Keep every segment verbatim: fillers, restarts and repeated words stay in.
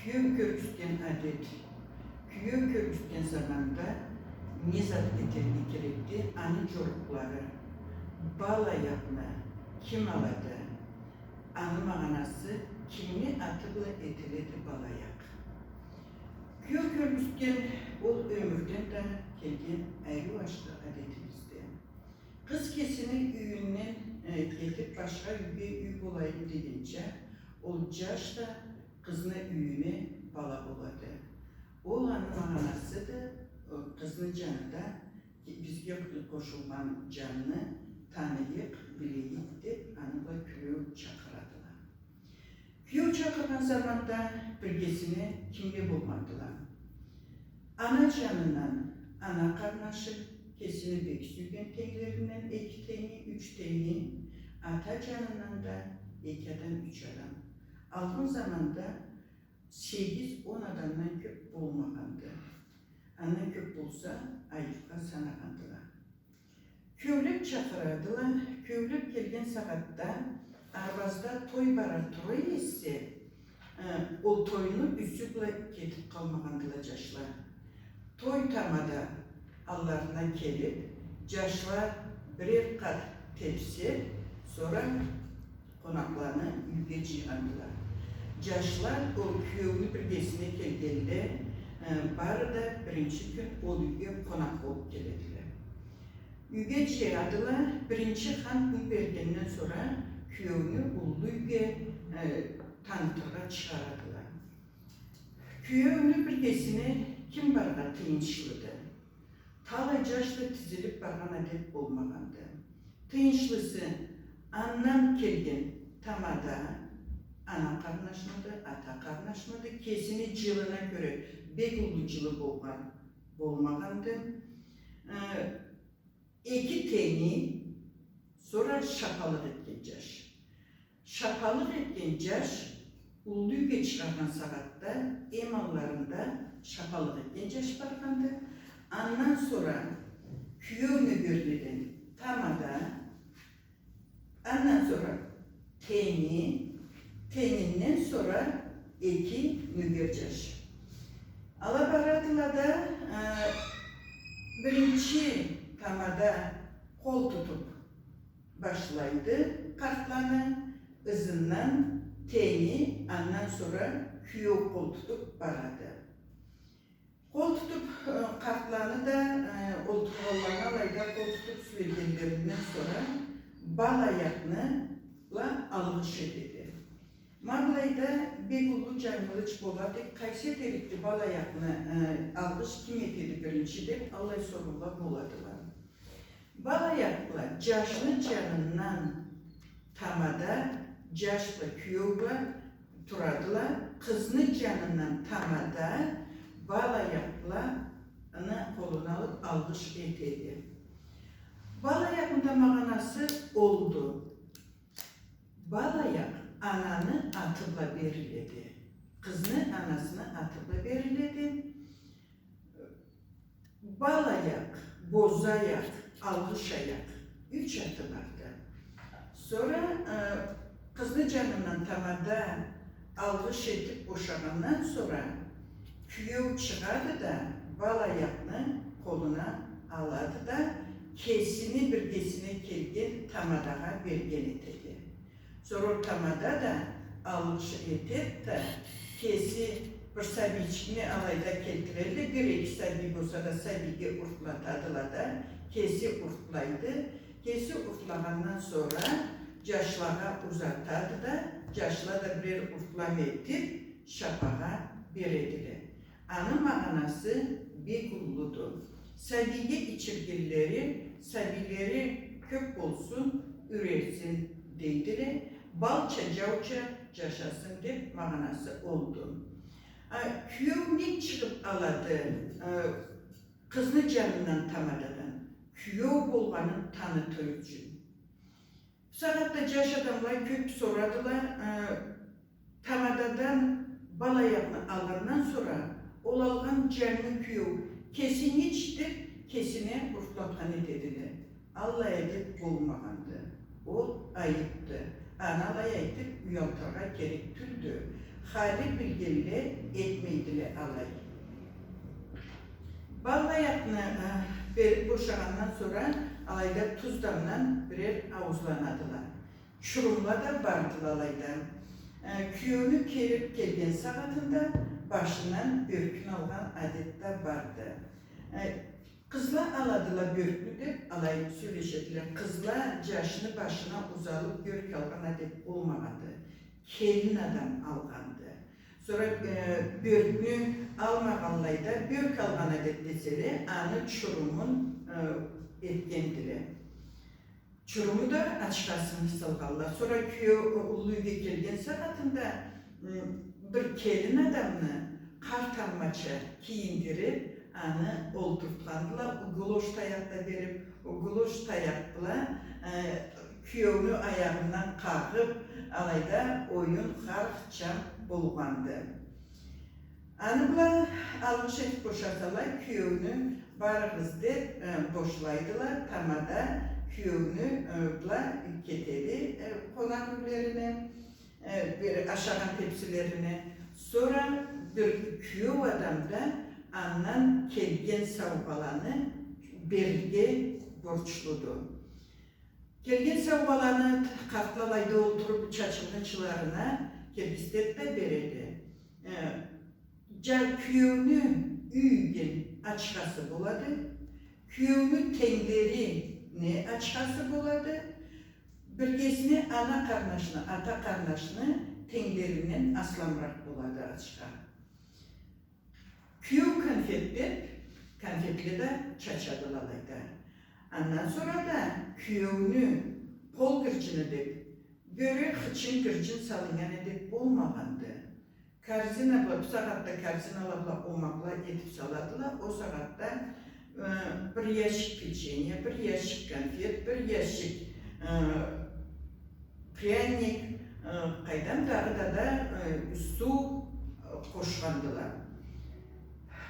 Кюёу кёргюзтген адет. Кюёу кёргюзтген заманда не зат этерге керекди, аны джорукълары. Бал аякъны ким алады? Аны магъанасы, кимни аты бла этиледи бал аякъ? Кюёу кёргюзтген ол ёмюрден да келген ариу ашхы адетибизди. Къыз кесини юйюнден, э, кетип, башха юйге юй болайым дегенча, ол джаш да къызны юйюне бала болады. Ол аны магъанасыды, э, къызны джаны да бизге къошулгъан джанны таныйыкъ, билейик деп, аны бла кюёу чакъырадыла. Кюёу чакъыргъан заманда биргесине кимле болгъандыла? Ана джанындан ана къарнашы, кесини бек сюйген тенглеринден эки тенги, юч тенги, ата джанындан да эки адам, юч адам. Алгъын заманда сегиз, он адамдан кёп болмагъанды. Андан кёп болса, айыпха санагъандыла. Кюёулеп чакъырадыла, кюёулеп келген сагъатда арбазда той бара тура эсе, э, ол тойну юсю бла кетип къалмагъандыла джашла. Той тамада алларына келип, джашла бирер къат тепсеп, сора къонакъланы юйге джыйгъандыла. Джашла ол кюёуню биргесине келгенле, э, бары да биринчи кюн ол юйге къонакъ болуп келедиле. Юйге джыядыла, биринчи хант бергенден сора кюёуню уллу юйге, э, танытыргъа чыгъарадыла. Кюёуню биргесине ким барыргъа тыйыншлыды? Талай джаш да тизилип баргъан адет болмагъанды. Тыйыншлысы, андан келген тамада, ана къарнашмыды, ата къарнашмыды, кесини джылына кёре бек уллу джылы болгъан болмагъанды. Э, эки тенги, сора шапалыкъ этген джаш. Шапалыкъ этген джаш уллу юйге чыгъаргъан сагъатда эм алларында шапалыкъ этген джаш баргъанды. Андан сора кюёу нёгерледен тамада, андан сора тенги, тенгинден сора эки нёгер джаш. Ала барадыла да, э, биринчи тамада къол тутуп башлайды къартланы, ызындан тенги, андан сора кюёу къол тутуп барады. Къол тутуп, э, къартланы да, э, олтургъанланы алайда къол тутуп сюелгенлеринден сора бал аякъны бла алгъыш этеди. Ма былайда бек уллу джангылыч болады, къайсы этерикди бал аякъны, э, алгъыш ким этеди биринчи деп, аллай соруула боладыла. Бал аякъла джашны джанындан тамада джаш бла кюёу бла турадыла, къызны джанындан тамада бал аякъланы къолуна алып алгъыш этеди. Бал аякъны да магъанасы олду. Бал аякъ ананы аты бла бериледи. Къызны анасыны аты бла бериледи. Бал аякъ, боза аякъ, алгъыш аякъ. Юч аты барды. Сора, э, къызны джанындан тамада алгъыш этип бошагъандан сора кюёу чыгъады да, бал аякъны къолуна алады да, кесини биргесине келген тамадагъа берген этеди. Сора ол тамада да алгъыш этеди да, кеси бир сабийчикни алайда келтиредиле, бир-эки сабий болса да, сабийге уртлатадыла да, кеси уртлайды. Кеси уртлагъандан сора джашлагъа узатады да, джашла да бирер уртлам этип, шапагъа бередиле. Аны магъанасы бек уллуду. Сабийге ичиргенлери, сабийлери кёп болсун, юйренсин, дейдиле. Балча, джауча джашасын деп магъанасы олду. А, кюёу нек чыгъып алады, а, къызны джанындан тамададан? Кюёу болгъанын танытыр ючюн. Бу сагъатда джаш адамла кёп сорадыла, э, тамададан бал аякъны алгъандан сора, ол алгъан джангы кюёу кесинги читип, кесине уртлатхан этедиле. Аллай адет болмагъанды. Ол айыпды. Аны алай айтып уялтыргъа керек тюлдю. Хали билгенле этмейдиле алай. Бал аякъны, э, берип бошагъандан сора алайда туз дамдан бирер ауузланадыла. Чурумла да бардыла алайда. Э, киеуню келип келген сагъатында башындан бёркюн алгъан адет да барды. Э, къызла аладыла бёркню деп алай сёлешедиле. Къызла джашны башына узалып бёрк алгъан адет болмагъанды. Келин адам алгъанды. Сора, э, бёркню алмагъанлай да, бёрк алгъан адет деселе, аны чурумун, э, этгендиле. Чуруму да ачхасын салгъанла. Сора киеу уллу юйге келген сагъатында, м, бир келин адамны къарт аммача кийиндирип, аны олтуртхандыла, угулош таякъ да берип, угулош таякъ бла, э, киеуню аягъындан къагъып, алайда оюн харх-чам болгъанды. Аны бла алгъыш этип бошасала, киеуню барыгъыз деп, э, бошлайдыла, тамада киеуню, э, бла кетеди, э, къонакъ юйлерине, э, бир ашагъан тепсилерине. Сора бир киеу адам да андан келген саугъаланы берирге борчлуду. Келген саугъаланы къартла алайда олтуруп чачылгъынчыларына киргизтип да береди. Э, джа-, киеуню юйюню ачхасы болады, киеуню тенглерини ачхасы болады, биргесине ана къарнашны, ата къарнашны тенглеринден асламыракъ болады ачха. Киеу конфет деп, конфетле да чачадыла алайда. Андан сора да киеуню къол гырджыны деп, бёре хычын гырджын салыннган адет болмагъанды. Корзина бла, бу сагъатда корзинала бла омакъла этип саладыла, ол сагъатда, э, бир ящик печенье, бир ящик конфет, бир ящик, э, пряник, э, къайдам, дагъыда да, э, суу, э, къошхандыла.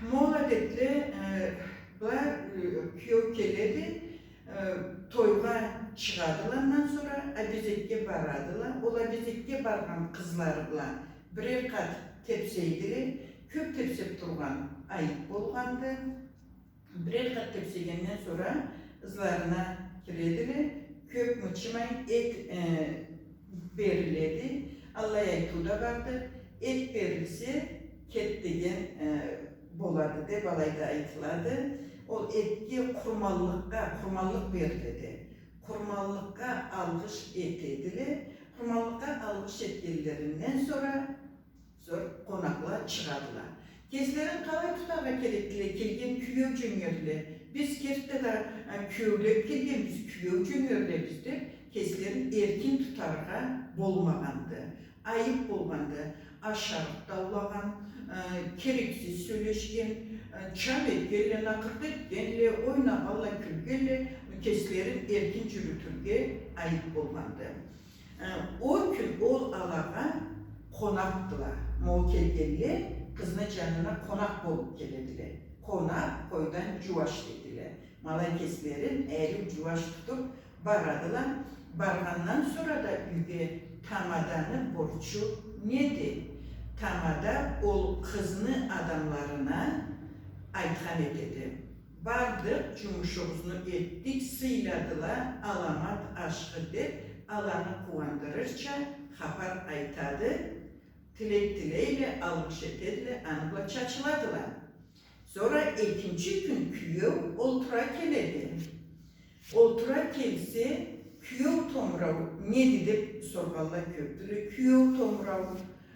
Ма ол адетле, э, бла, э, киеу келеди, э, тойгъа чыгъадыла, андан сора абезекге барадыла. Ол абезекге баргъан къызлары бла бирер къат тепсейдиле, кёп тепсеп тургъан айып болгъанды. Бирер къат тепсегенден сора ызларына киредиле, кёп мычымай эт, э, бериледи. Аллай айтыу да барды: эт берилсе, кет деген, э, болады деп алайда айтылады. Ол этге къурманлыкъгъа, къурманлыкъ бериледи. Къурманлыкъгъа алгъыш этедиле. Къурманлыкъгъа алгъыш этгенлеринден сора Сора къонакъла чыгъадыла. Кеслерин къалай тутаргъа керекдиле, келген киеу джёнгерле. Биз кертда да, э, киеулеп келгенбиз, киеу джёнгерлебиз деп, кеслерин эркин тутаргъа болмагъанды. Айып болгъанды. Ашарыкъ даулагъан, э, керексиз сёлешген, э, чам этгенле, накъырт этгенле, ойнагъанла, кюлгенле, кеслерин эркин джюрютюрге айып болгъанды. Э, ол кюн ол алагъа къонакъдыла. Ма ол келгенле къызны джанына къонакъ болуп келедиле. Къонакъ къойдан джууаш дейдиле. Ма алай кеслерин ариу джууаш тутуп барадыла. Баргъандан сора да юйге тамаданы борчу неди? Тамада ол къызны адамларына айтхан этеди. Бардыкъ, джумушугъузну этдик, сыйладыла, аламат ашхы деп, аланы къууандырырча хапар айтады, тилек тилейле, алгъыш этедиле, аны бла чачыладыла. Сора экинчи кюн киеу олтура келеди. Олтура келсе, киеу томурау неди деп соргъанла кёпдюле. Киеу томурау,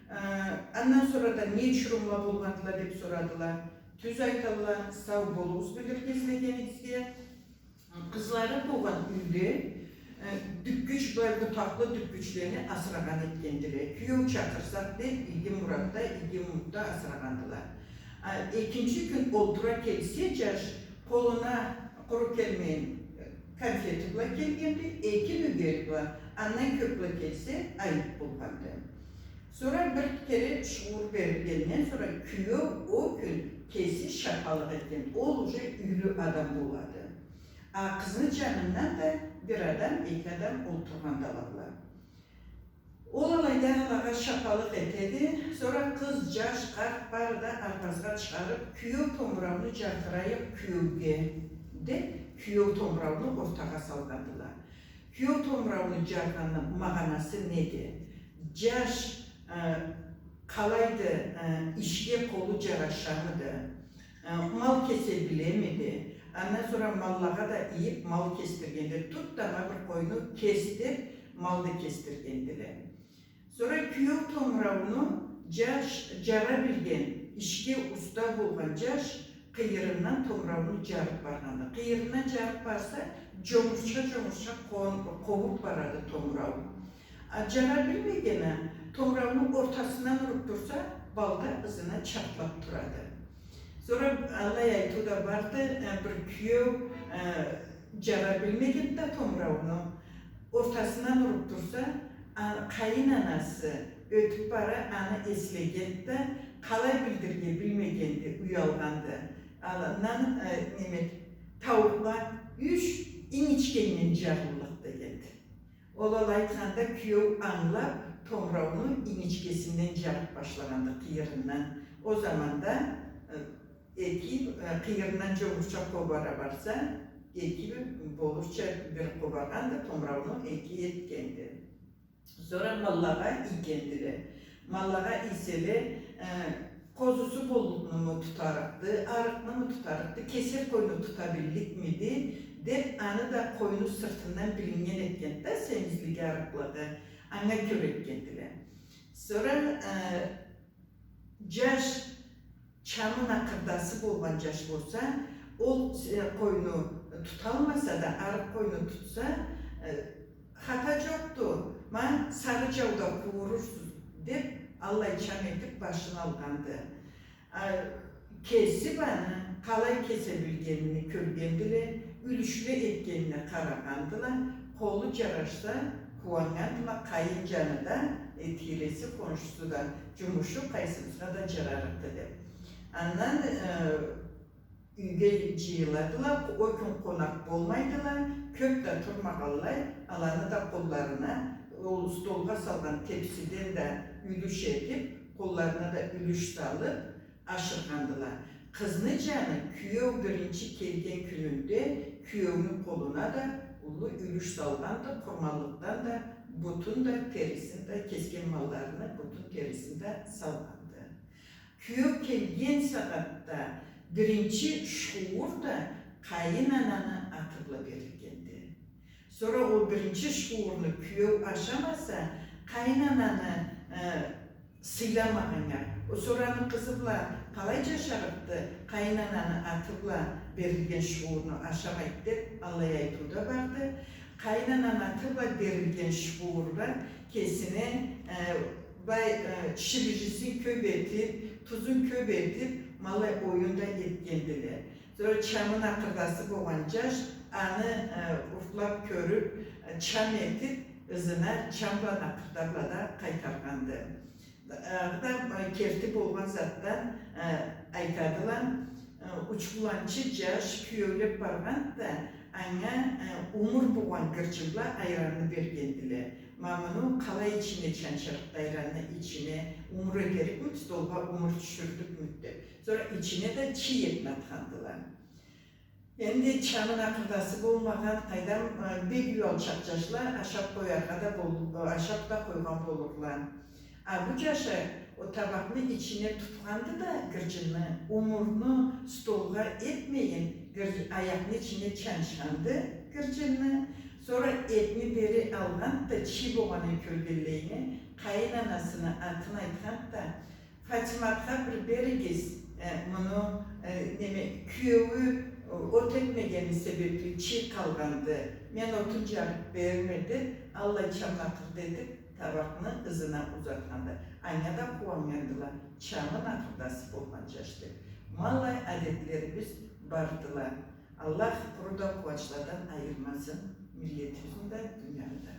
э, андан сора да не чурумла болгъандыла деп сорадыла. Тюз айталла, сау болугъуз билирге излегенигизге. Къызлары болгъан юйле, э, дюккюч, былай бутакълы дюккючлени асырагъан этгендиле. Киеу чакъырсакъ деп, иги муратда, иги умутда асырагъандыла. А, экинчи кюн олтура келсе, джаш къолуна къуру келмейин, э, конфети бла келгенди, эки нёгери бла, андан кёп бла келсе, айып болгъанды. Сора бир кере шуур берилгенден сора киеу ол кюн кеси шапалыкъ этген, ол уже юйлю адам болады. А къызны джанындан да бир адам, эки адам олтургъандыла. Ол алайда алагъа шапалыкъ этеди. Сора къыз, джаш, къарт бары да арбазгъа чыгъарып, кюёу томурауну джардырайыкъ кюёуге, деп, кюёу томурауну ортагъа салгъандыла. Кюёу томурауну джаргъанны магъанасы неди? Джаш, э, къалайды, э, ишге къолу джарашамыды? Э, мал кесе билемиди? Андан сора маллагъа да ийип, мал кесдиргенди. Тут да ма бир къойну кес деп, малны кесдиргендиле. Сора кюёу томурауну джаш, джара билген, ишге уста болгъан джаш къыйырындан томурауну джарып баргъанды. Къыйырындан джарып барса, джонгурча-джонгурча къон-, къобуп барады томурау. А джара билмеген а, томурауну ортасындан уруп турса, балда ызына чартлап турады. Сора аллай айтыу да барды, э, бир кюёу, э, джара билмегенди да томурауну, ортасындан уруп турса, а, къайын анасы ётюп бара, аны эслегенди да, къалай билдирирге билмегенди, уялгъанды. Аландан, э, неме, тауукъгъа юч ингичкенгден джарыллыкъ дегенди. Ол алай айтханда, кюёу ангылап, томурауну ингичкесинден джарып башлагъанды, къыйырындан. Ол заманда, э, эки, э, къыйырындан джонгурча къобара барса, эки болурча бир къобаргъанды, томурауну эки этгенди. Сора маллагъа ийгендиле. Маллагъа ийселе, э, къозусу боллукънуму тутарыкъды, арыкънымы тутарыкъды, кесек къойну тута билликмиди, деп, аны да къойну сыртындан билиннген этгенди да, семизлиги, арыкълыгъы, анга кёре этгендиле. Сора, э, джаш чамын акъырдасы болгъан джаш болса, ол, э, къойну туталмаса да, арыкъ къойну тутса, э, хата джокъду, ма сары джауда къууурурсуз, деп, аллай чам этип башын алгъанды. А, кесип аны, къалай кесе билгенин кёргендиле, юлюшле этгенине къарагъандыла, къолу джарашса, къууаннгандыла, къайын джаны да, э, тийреси, хоншусу да, джумушу къайсыбызгъа да джарарыкъды деп. Андан, э, юйге джыйыладыла, ол кюн къонакъ болмайдыла, кёп да турмагъанлай, аланы да къолларына, ол столгъа салгъан тепсиден да юлюш этип, къолларына да юлюш салып, ашыргъандыла. Къызны джаны кюёу биринчи келген кюнюнде кюёуню къолуна да уллу юлюш салгъанды, къурманлыкъдан да, бутун да, терисин да, кесген малларыны бутун, терисин да салгъанды. Кюёу келген сагъатда биринчи шуур да къайын ананы аты бла берилгенди. Сора ол биринчи шуурну кюёу ашамаса, къайын ананы, э, сыйламагъаннга, ол сора аны къызы бла къалай джашарыкъды, къайын ананы аты бла берилген шуурну ашамайды деп, аллай айтыу да барды. Къайын ананы аты бла берилген шуур бла кесине, э, бай, э, ширижисин кёп этип, тузун кёп этип, ма аллай оюн да этгендиле. Сора чамын акъырдасы болгъан джаш аны, э, уртлап кёрюп, э, чам этип, ызына чам бла, акъырда бла да къайтаргъанды. Э, да, э, керти болгъан затдан, э, айтадыла, э, учкуланчы джаш кюёулеп баргъанды да, анга, э, умур болгъан гырджын бла айранны бергендиле. Ма муну къалай ичине чанчарыкъды, айранны ичине умур этерикмиди, столгъа умур тюшюрюрюкмюдю деп. Сора ичине да чий этни атхандыла. Энди чамын акъырдасы болмагъан, къайдам, э, бек уялчакъ джашла ашап къояргъа да бол-, э, ашап да къойгъан болурла. А бу джашы ол табакъны ичине тутханды да гырджынны, умурну столгъа этмейин, гыр-, аякъны ичине чанчханды гырджынны. Сора этни бери алгъанды да, чий болгъанын кёргенлейине, къайын анасыны атын айтханды да, Фатиматха бир беригиз, э, муну, э, неме, кюёую, э, от этмегени себепли чий къалгъанды. Мен отун джарып берирме деп, аллай чамын акъырда этип, табакъны ызына узатханды. Анга да къууаннгандыла, чамын акъырдасы болгъан джаш деп. Ма аллай адетлерибиз бардыла. Аллах къуру да къууанчладан айырмасын миллетибизни да, дунияны да.